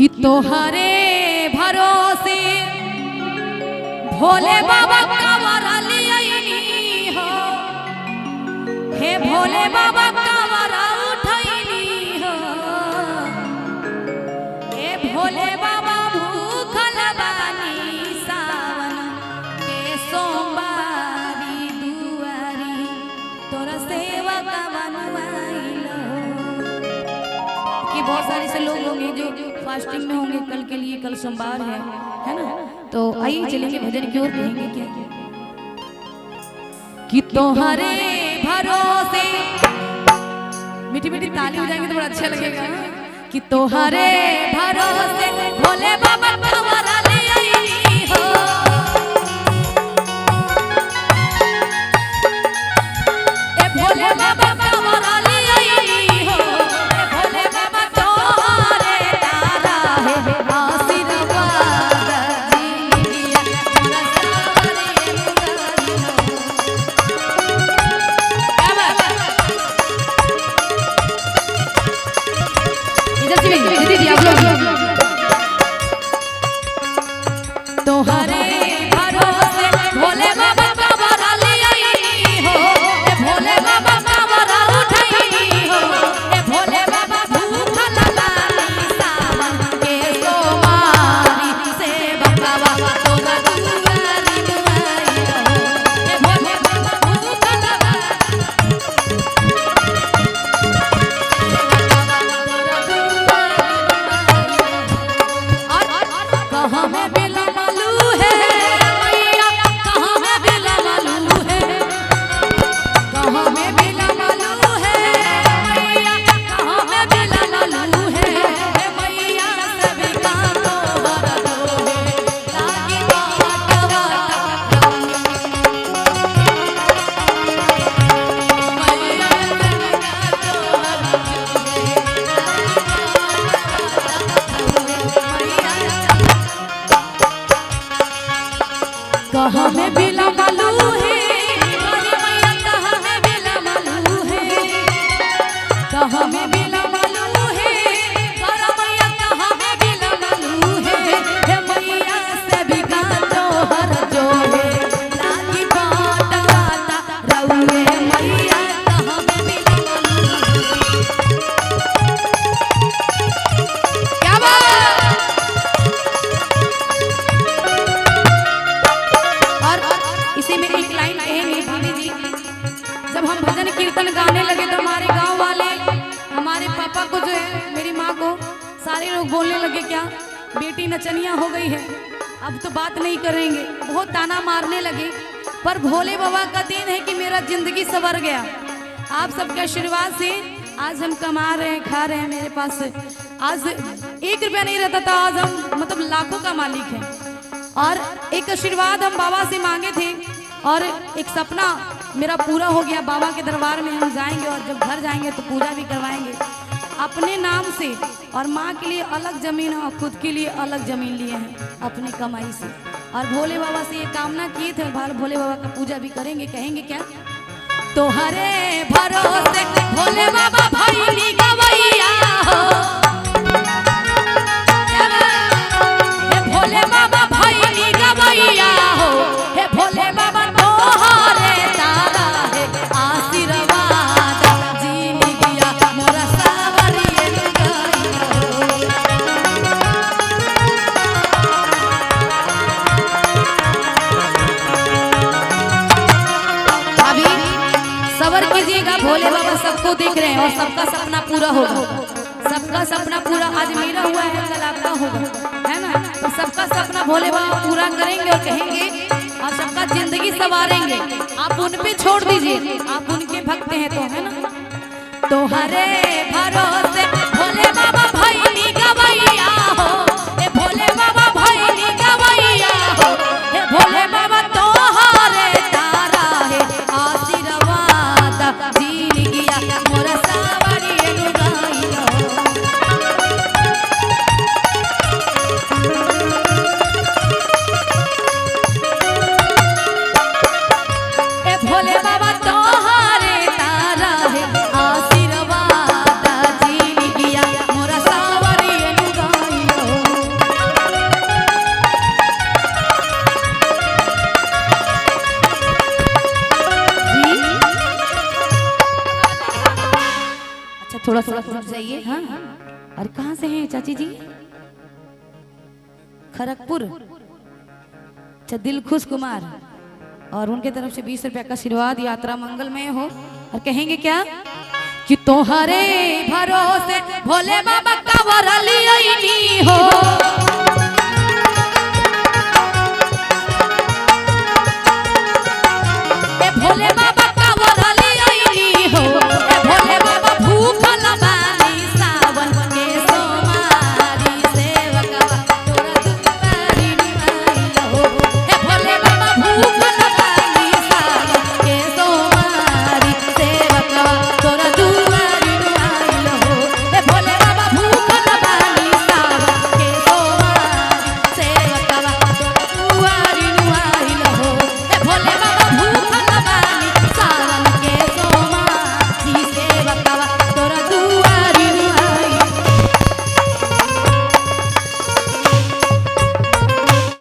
कि तोहरे भरोसे भोले बाबा कांवर लियनी हो, हे भोले बाबा कांवर उठैनी हो, हे भोले बाबा भूखल बानी सावन के सोमवारी दुआरी तोरा सेवा का बनवाइलो। कि बहुत सारे से लोग होंगे जो फास्टिंग में होंगे कल के लिए, कल सोमवार है ना? तो आइए चलेंगे भजन की ओर, कहेंगे क्या कि तोहरे भरोसे, मीठी मीठी ताली हो जाएंगे तो बड़ा अच्छा लगेगा। कि तोहरे भरोसे भोले बाबा कांवर ले आई हो, ए भोले बाबा कांवर ले आई हो, ए भोले बाबा तोहरे तारा है आशीर्वाद जिंदगिया मोरा सावरे मुगारी हो। क्या बात? इधर से भी दीदी जी आप लोग तोहरे भरोसे भोले बाबा कांवर ले आई हो, ए भोले बाबा कांवर उठैनी हो, ए भोले बाबा भूखल बानी सावन के सोमारी से बकवा तोरा दुआरी दुआरी हो, ए भोले बाबा भूखल बानी कहाँ में बेला मालू है मैया, कहाँ में बेला मालू है, कहाँ में बेला मालू है मैया, कहाँ में बेला मालू है मैया, सभी का तोहर दोहे लागी बाट वाटा मैया, सभी का तोहर दोहे कहाँ में बेला मालू है अरे मैया, कहाँ में बेला मालू है, कहाँ में बेला मालू है अरे मैया, कहाँ में बेला मालू है, हे मैया सभी का तोहर जो है लागी बाट वाता रउए मैया, कहाँ में बेला मालू है। क्या बात? और इसी में एक लाइन कहेंगे भाभी जी, जब हम भजन कीर्तन गाने लगे तो हमारे गांव वाले हमारे पापा को जो है मेरी माँ को सारे लोग बोलने लगे क्या बेटी नचनिया हो गई है, अब तो बात नहीं करेंगे, बहुत ताना मारने लगे। पर भोले बाबा का then है कि मेरा जिंदगी संवर गया, आप सबके आशीर्वाद से आज हम कमा रहे हैं, खा रहे हैं। मेरे पास आज 1 रुपया नहीं रहता था, आज हम मतलब लाखों का मालिक हैं। और एक आशीर्वाद हम बाबा से मांगे थे और एक सपना मेरा पूरा हो गया। बाबा के दरबार में हम जाएंगे और जब घर जाएंगे तो पूजा भी करवाएंगे अपने नाम से, और माँ के लिए अलग ज़मीन और खुद के लिए अलग ज़मीन लिए हैं अपनी कमाई से। और भोले बाबा से ये कामना किए थे, भोले बाबा का पूजा भी करेंगे। कहेंगे क्या? तोहरे भरोसे भोले बाबा भैनी गवैया हो, हे भोले बाबा भैनी गवैया हो, हे भोले बाबा तोहरे तारा है आशीर्वाद जिंदगिया मोरा सावरिए लुगाइया हो। अभी सबर कीजिएगा, भोले बाबा सबको देख रहे हैं और सबका सपना पूरा होगा। सबका सपना पूरा आज मेरा हुआ है, कल आपका होगा, है ना? तो सबका सपना भोले बाबा पूरा करेंगे और कहेंगे और सबका जिंदगी संवारेंगे। आप उन पे छोड़ दीजिए, आप उनके भक्त हैं तो, है ना? तोहरे भरोसे भोले बाबा भैनी गवैया हो, हे भोले बाबा भैनी गवैया हो, हे भोले बाबा तोहरे तारा है आशीर्वाद जिंदगिया मोरा सावरी लुगाइया हो। ए भोले बाबा तोहरे तारा है आशीर्वाद जिंदगिया मोरा सावरी। थोड़ा थोड़ा रुक जाइए। हाँ, और कहाँ से हैं चाची जी? खड़गपुर। अच्छा, दिलखुश कुमार, और उनके तरफ से 20 रुपया का आशीर्वाद। यात्रा मंगलमय हो। और कहेंगे क्या कि तोहरे भरोसे भोले बाबा कंवर